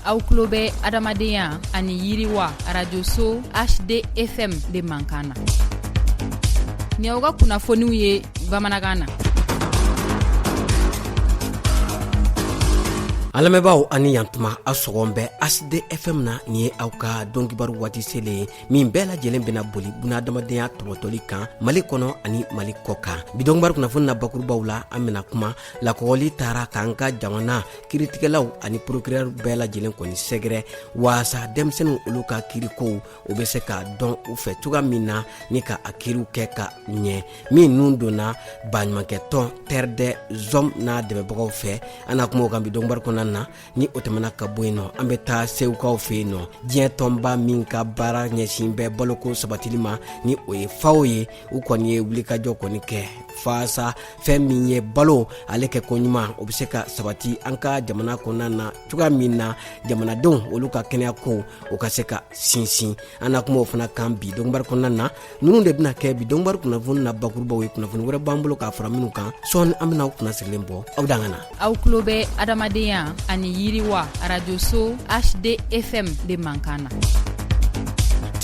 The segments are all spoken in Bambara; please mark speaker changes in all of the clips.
Speaker 1: Aw tulo bɛ adamadenya ani yiriwa arajoso HDFM de mankan na. Nin y'aw ka kunnafoniw ye bamanankan na.
Speaker 2: An lamɛnbaaw ani yantuma, aw sɔgɔn bɛ HDFM na. Nin ye aw ka donkibaru waati selen ye min bɛɛ lajɛlen bɛna boli bunadamadenya tɔbɔtɔli kan Mali kɔnɔ ani Mali kɔ kan. Bi donkibaru kunnafoni na bakurubaw la, an bɛna kuma lakɔgɔli taara k'an ka jamana kiritigɛlaw ani procureur bɛɛ lajɛlen kɔni sɛgɛrɛ waasa denmisɛnninw olu ka kirikow o bɛ se ka dɔn u fɛ cogoya min na ni ka a kiriw kɛ ka ɲɛ, min nun donna baɲumankɛtɔn Terre des Hommes n'a dɛmɛbagaw fɛ. An na kuma o kan bi donkibaru kɔnɔna na. Ni o tɛmɛna ka bɔ yen nɔ, an bɛ taa segukaw fɛ yen nɔ, diɲɛ tɔnba min ka baara ɲɛsin bɛ baloko sabatili ma, ni o ye FAO ye. U kɔni ye wulikajɔ kɔni kɛ waasa fɛn min ye balo ale kɛ ko ɲuman, o bɛ se ka sabati an ka jamana kɔnɔna na cogoya min na, jamanadenw olu ka kɛnɛya ko o ka se ka sinsin. An na kuma o fana kan bi donkibaru kɔnɔna na. Ninnu de bɛna kɛ bi donkibaru kunnafoni na bakurubaw ye. Kunnafoni wɛrɛ b'an bolo k'a fara minnu kan sɔɔni, an bɛna aw kunna sigilen bɔ. Aw dan ka na.
Speaker 1: Aw tulo bɛ adamadenya ani yiriwa arajoso HDFM de mankan na.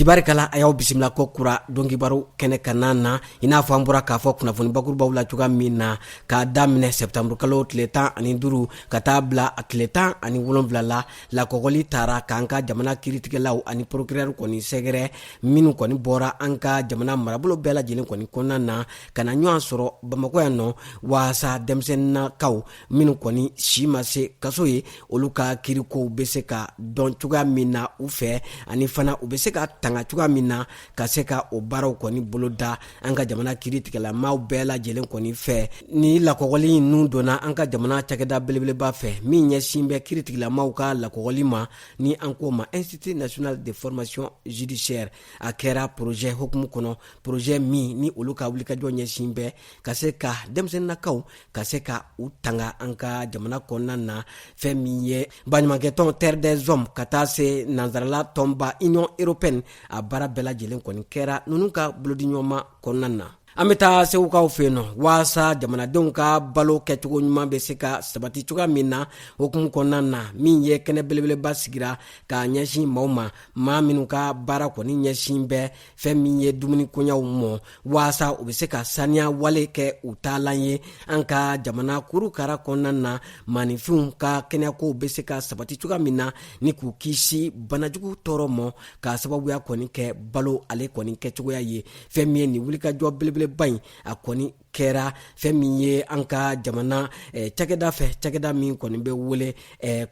Speaker 2: Tibarikala, a y'aw bisimila ko kura donkibaru kɛnɛ kanna na. I n'a fɔ an bɔra k'a fɔ kunnafoni bakurubaw la cogoya min na, k'a daminɛ sɛptanburukalo tile 15 ka taa bila a tile 17 la, lakɔgɔli taara k'an ka jamana kiritigɛlaw ani procureur kɔni sɛgɛrɛ, minnu kɔni bɔra an ka jamana marabolo bɛɛ lajɛlen kɔni kɔnɔna na, ka na ɲɔgɔn sɔrɔ Bamakɔ yan nɔ, waasa denmisɛnninnakaw minnu kɔni si ma se kaso ye, olu ka kirikow bɛ se ka dɔn cogoya min na u fɛ, ani fana u bɛ se ka tanga cogoya min na, ka se ka o baaraw kɔni boloda an ka jamana kiritigɛlamaaw bɛɛ lajɛlen kɔni fɛ. Ni lakɔgɔli nun donna an ka jamana cakɛda belebeleba fɛ min ɲɛsin bɛ kiritigɛlamaaw ka lakɔgɔli ma, ni an k'o ma Institut national de formation judiciaire. A kɛra projet hukumu kɔnɔ, projet min ni olu ka wulikajɔ ɲɛsin bɛ ka se ka denmisɛnninnakaw ka se ka u tanga an ka jamana kɔnɔna na. Fɛn min ye baɲumankɛtɔn Terre des Hommes ka taa se nansarala tɔnba Union européenne, a baara bɛɛ lajɛlen kɔni kɛra ninnu ka bolodiɲɔgɔnma kɔnɔna na. An bɛ taa segukaw fɛ yen nɔ, waasa jamanadenw ka balo kɛcogo ɲuman bɛ se ka sabati cogoya min na, hukumu kɔnɔna na, min ye kɛnɛ belebeleba sigira k'a ɲɛsin maaw ma, maa minnu ka baara kɔni ɲɛsin bɛ fɛn min ye dumuni koɲaw mɔ, waasa u bɛ se ka saniya wale kɛ u taalan ye an ka jamana kurukara kɔnɔna na, maaninfinw ka kɛnɛyakow bɛ se ka sabati cogoya min na, ni k'u kisi banajugu tɔɔrɔ mɔ k'a sababuya kɔni kɛ balo ale kɔni kɛcogoya ye. Fɛn min ye nin wulikajɔ belebeleba in, a kɔni kɛra fɛn min ye an ka jamana cakɛda fɛ, cakɛda min kɔni bɛ wele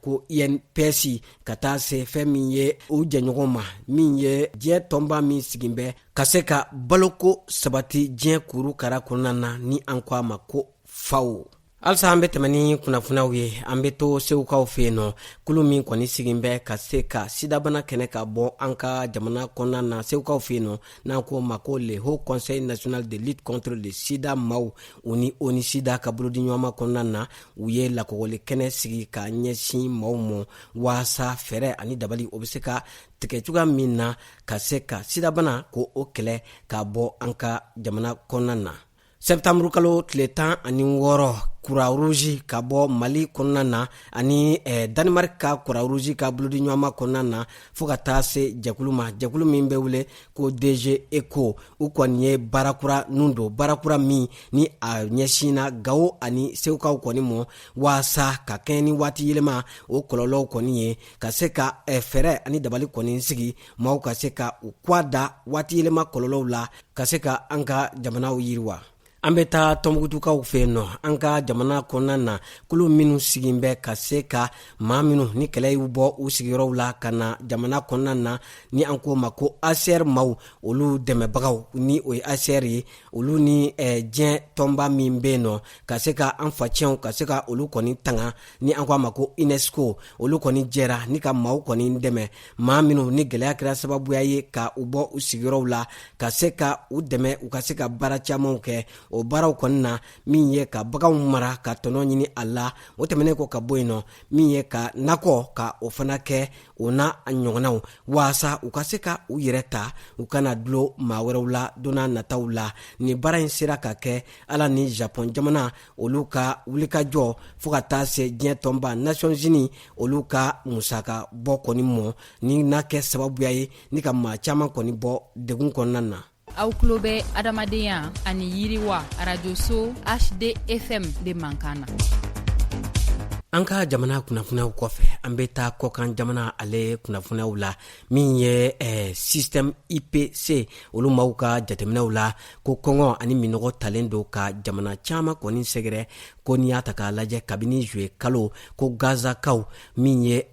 Speaker 2: ko INPS, ka taa se fɛn min ye u jɛɲɔgɔn ma, min ye diɲɛ tɔnba min sigin bɛ ka se ka baloko sabati diɲɛ kuru kara kɔnɔna na, ni an ko a ma ko FAO. Halisa an bɛ tɛmɛ ni kunnafoniyaw ye. An bɛ to segukaw fɛ yen nɔ, kulu min kɔni sigin bɛ ka se ka sidabana kɛlɛ ka bɔ an ka jamana kɔnɔna na segukaw fɛ yen nɔ, n'an k'o ma ko le Haut Conseil national de lutte contre le sida maaw, u ni ONUSIDA ka bolodiɲɔgɔnma kɔnɔna na, u ye lakɔgɔli kɛnɛ sigi ka ɲɛsin maaw mɔ, waasa fɛɛrɛ ani dabali o bɛ se ka tigɛ cogoya min na ka se ka sidabana ko o kɛlɛ ka bɔ an ka jamana kɔnɔna na. Sɛptanburukalo tile 16, Croix Rouge ka bɔ Mali kɔnɔna na ani Danemark ka Croix Rouge ka bolodiɲɔgɔnma kɔnɔna na, fo ka taa se jɛkulu ma, jɛkulu min bɛ wele ko DG ECHO, u kɔni ye baarakura nun don, baarakura min ni a ɲɛsinna Gawo ani Segukaw kɔni mɔ, waasa ka kɛɲɛ ni waati yɛlɛma o kɔlɔlɔw kɔni ye, ka se ka fɛɛrɛ ani dabali kɔni sigi, maaw ka se ka u kwa da waati yɛlɛma kɔlɔlɔw la, ka se ka an ka jamanaw yiriwa. An bɛ taa Tɔnbukutukaw fɛ yen nɔ, an ka jamana kɔnɔna na, kulu minnu sigin bɛ ka se ka maa minnu ni kɛlɛ y'u bɔ u sigiyɔrɔw la ka na jamana kɔnɔna na, ni an k'o ma ko HCR maaw, olu dɛmɛbagaw, ni o ye HCR ye, olu ni diɲɛ tɔnba min bɛ yen nɔ ka se ka an facɛnw ka se ka olu kɔni tanga, ni an ko a ma ko UNESCO, olu kɔni jɛra ni ka maaw kɔni dɛmɛ, maa minnu ni gɛlɛya kɛra sababuya ye ka u bɔ u sigiyɔrɔw la, ka se ka u dɛmɛ u ka se ka baara camanw kɛ. O baaraw kɔni na, min ye ka baganw mara ka tɔnɔ ɲini a la, o tɛmɛnen kɔ ka bɔ yen nɔ, min ye ka nakɔ ka o fana kɛ, o n'a ɲɔgɔnnaw, waasa u ka se ka u yɛrɛ ta, u kana dulon maa wɛrɛw la don n'a nataw la. Nin baara in sera ka kɛ ala ni Japon jamana olu ka wulikajɔ, fo ka taa se diɲɛ tɔnba Nations Unies olu ka musaka bɔ kɔni mɔ, ni n'a kɛ sababuya ye ni ka maa caman kɔni bɔ degun kɔnɔna na.
Speaker 1: Aw tulo bɛ adamadenya ani yiriwa arajoso HDFM de mankan na.
Speaker 2: An ka jamana kunnafoniyaw kɔfɛ, an bɛ taa kɔkan jamana ale kunnafoniyaw la. Min ye système IPC olu maaw ka jateminɛw la, ko kɔngɔ ani minɔgɔ talen don ka jamana caman kɔni sɛgɛrɛ. Ko n'i y'a ta k'a lajɛ, kabini juillet kalo, ko Gazakaw, min ye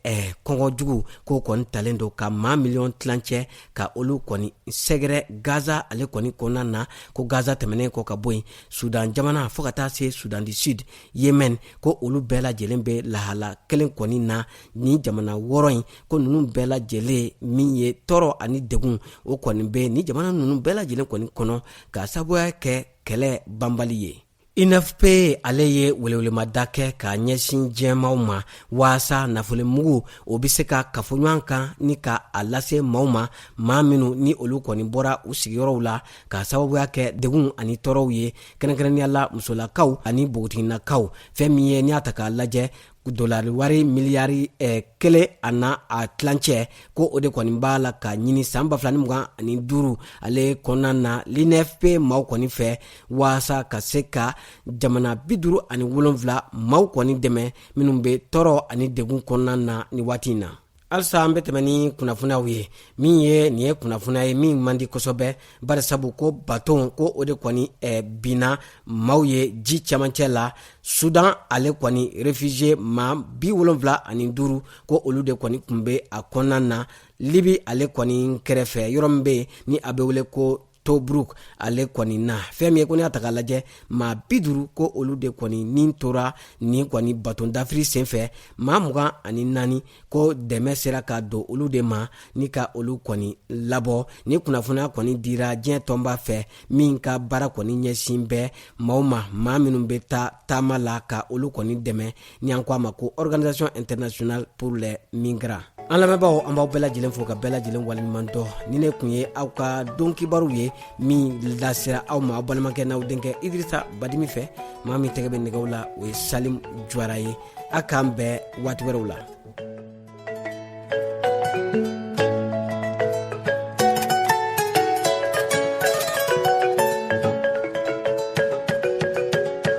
Speaker 2: kɔngɔ jugu k'o kɔni talen don ka maa miliyɔn tilancɛ ka olu kɔni sɛgɛrɛ Gaza ale kɔni kɔnɔna na. Ko Gaza tɛmɛnen kɔ ka bɔ yen, Sudan jamana fo ka taa se Sudan du Sud, Yemen, ko olu bɛɛ lajɛlen bɛ lahala kelen kɔni na. Ni jamana 6 in, ko ninnu bɛɛ lajɛlen, min ye tɔɔrɔ ani degun o kɔni bɛ ni jamana ninnu bɛɛ lajɛlen kɔni kɔnɔ, k'a sababuya kɛ kɛlɛ banbali ye. UNFP ale ye welewelemada kɛ ka ɲɛsin diɲɛmaw ma waasa nafolomugu o bɛ se ka kafo ɲɔgɔn kan ni ka a lase maaw ma, maa minnu ni olu kɔni bɔra u sigiyɔrɔw la k'a sababuya kɛ degun ani tɔɔrɔw ye, kɛrɛnkɛrɛnnenya la musolakaw ani npogotiginnakaw. Fɛn min ye n'i y'a ta k'a lajɛ, dolari wari miliyari 1 a n'a a tilancɛ, ko o de kɔni b'a la ka ɲini san 2025 ale kɔnɔna na l'UNFP maaw kɔni fɛ, waasa ka se ka jamana 57 maaw kɔni dɛmɛ minnu bɛ tɔɔrɔ ani degun kɔnɔna na ni waati in na. Halisa an bɛ tɛmɛ ni kunnafoniyaw ye. Min ye nin ye kunnafoniya ye min man di kosɛbɛ, bari sabu ko baton ko o de kɔni binna maaw ye ji camancɛ la Sudan ale kɔni. Réfugié maa 75, ko olu de kɔni tun bɛ a kɔnɔna na Libi ale kɔni kɛrɛfɛ, yɔrɔ min bɛ yen ni a bɛ wele ko Tobruk ale kɔni na. Fɛn min ye ko n'i y'a ta k'a lajɛ, maa 50, ko olu de kɔni nin tora nin kɔni baton dafiri senfɛ. Maa 24, ko dɛmɛ sera ka don olu de ma ni ka olu kɔni labɔ. Ni kunnafoniya kɔni dira diɲɛ tɔnba fɛ min ka baara kɔni ɲɛsin bɛ maaw ma, maa minnu bɛ taa taama la, ka olu kɔni dɛmɛ, ni an ko a ma ko Organisation internationale pour les migrants. An lamɛnbaaw, an b'aw bɛɛ lajɛlen fo ka bɛɛ lajɛlen waleɲuman dɔn. Ni ne kun ye aw ka don kibaru ye min lasera aw ma, aw balimakɛ n'aw denkɛ Idirisa Badimi fɛ. Maa min tɛgɛ bɛ nɛgɛw la, o ye Salim Juwara ye. A k'an bɛn waati wɛrɛw la.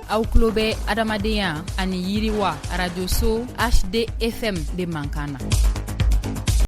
Speaker 1: Aw tulo bɛ adamadenya ani yiriwa arajoso HDFM de mankan na.